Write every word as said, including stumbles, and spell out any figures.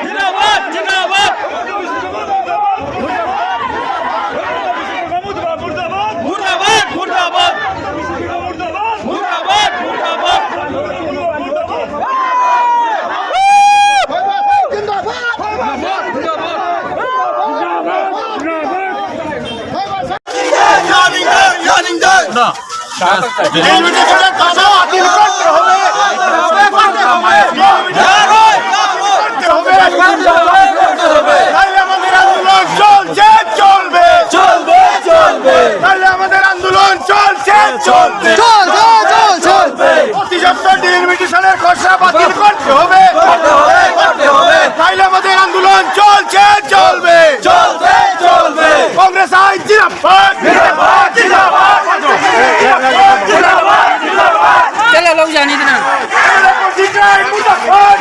जिंदाबाद, जिंदाबाद। मुर्दाबाद, मुर्दाबाद। मुर्दाबाद, मुर्दाबाद। ꯌꯥꯅꯤꯡꯗꯦ, ꯌꯥꯅꯤꯡꯗꯦ꯫ ꯅꯤꯡꯕꯗꯤ ꯈꯔ ꯇꯥꯕ, ꯑꯗꯨ ꯀꯠꯇ꯭ꯔꯣ ꯍꯧꯔꯦ? ꯌꯥꯔꯣꯏ, ꯌꯥꯔꯣꯏ꯫ ꯀꯠꯇ꯭ꯔꯣ ꯍꯧꯔꯦ? তাইলে আমাদের আন্দোলন চলছে, চলবে। চলবে, চলবে। তাইলে আমাদের আন্দোলন চলছে, চলবে। চলবে, চলবে, চলবে। অতি সত্বর ডিএলবিটি সালের খসড়া বাতিল করতে হবে। করতে হবে, করতে হবে। তাইলে আমাদের আন্দোলন চলছে, চলবে। চলবে, চলবে। কংগ্রেস আইন জিন্দাবাদ। জিন্দাবাদ, জিন্দাবাদ। জিন্দাবাদ, জিন্দাবাদ। चलो लोग जाने देना। কংগ্রেস আইন মুর্দাবাদ।